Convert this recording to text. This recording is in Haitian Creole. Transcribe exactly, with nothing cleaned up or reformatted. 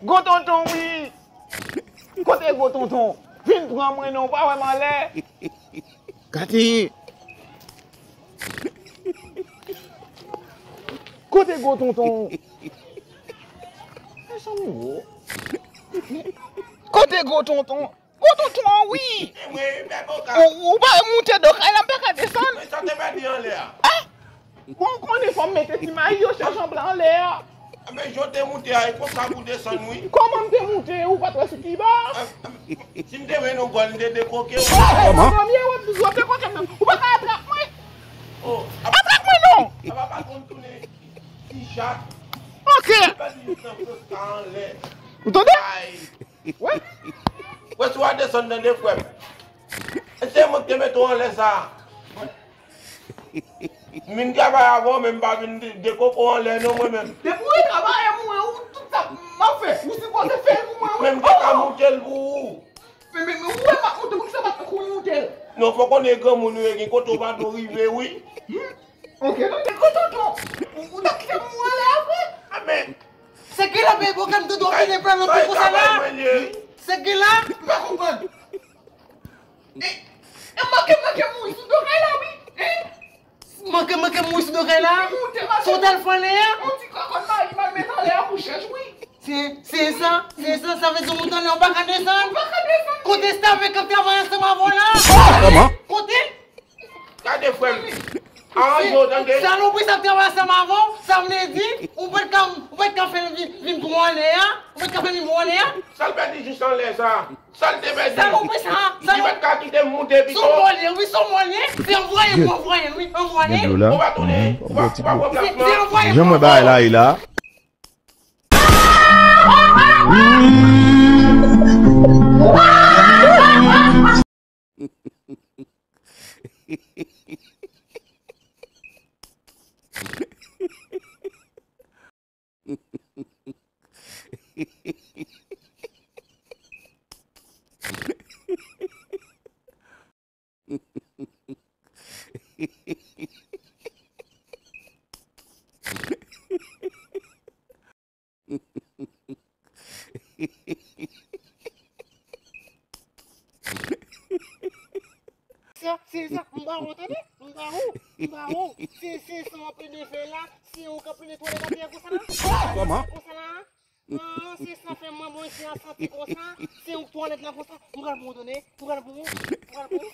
Gwo tonton, wi. Kote gwo tonton? Vin pran mwen non, ou pa wè m anlè. Katin. Kote gwo tonton? Mezanmi, wo. Kote gwo tonton? Gwo tonton an, wi. Ou, ou pa moute do kay la, m pa ka desann. Mwen sa te pèdi anlè a. Ah! Bon, ou konnen fò m mete ti mayi yo, chèch an blan anlè a. Men jan w te moute a, e konsa pou desann, wi. Kòman m te moute? Ou pa t wè sou ki ba? Si m te vin nou gòl, m te dekoke w. Kòman? Mezanmi, w ap, w ap dekoke m nan. Ou pa ka atrap mwen. Oh, atrap mwen non. Apa pa konn tounen ti chat. Ok. Pèdi nan konsa anlè. Ou tande? Ay. Wè. Wè si w a desann tande frè m. E se mwen ki te mete w anlè sa. M vin travay avè w, men m pa vin de, dekoko w anlè non mwen menm. Depi w travay avè mwen, ou tout sa m ap fè, ou sipoze fè l pou mwen, wi. Men m te ka moute l pou ou. Men, men, men ou wè m ap moute, poukisa w pa t kou moute l? Non, fò konnen granmoun ou ye, gen kote w pa dwe rive, wi. Hmm? Ok, non, men gwo tonton, ou, ou t ap kite m anlè a vre? A men. Se ki la, bebe, ou konn tout ou fini pran nan pi konsa la? Se ki la? M pa konprann. E, e manke, manke mouri sou do kay la, wi. E? Manke, manke mouri sou do kay la? Moute, mache. Sou tèlfòn la? Yon ti kòkòt mayi m al met anlè a pou chèch, wi. Se, se sa, se sa, sa vle di ou moute anlè, ou pa ka desann? Ou pa ka desann. Kote sa vle k ap travay ansanm avè w la? Kòman? Kote? Gade frè m. Aranje w tande. Salopri sa ap travay ansanm avè w, sa vle di, ou pa t ka, ou pa t ka fè l vin, vin pran w anlè a, ou pa t ka fè l vin pran w anlè a. Sa l pèdi jis anlè sa. Sa l te pèdi. Salopri sa, li pa t ka kite m moute pito. Son vòlè, wi, son vòlè. Se yon vòlè, yon vòlè, wi, yon vòlè. Gen dlo la. Ou pa tounen, ou pa, ou pa pran plas lan. Se, se yon vòlè. Jan mwen bagay la ye la. Sa, se sa, m pa wont, tande? M pa wont, m pa wont. Se, se san w ap plede fè la, se ou k ap plede twalèt atè konsa la? Kòman? Konsa la? Ah, se san fè mwen bon isi an santi konsa, se ou k twalèt la konsa. M pral pou ou, tande? M pral pou ou, m pral pou ou.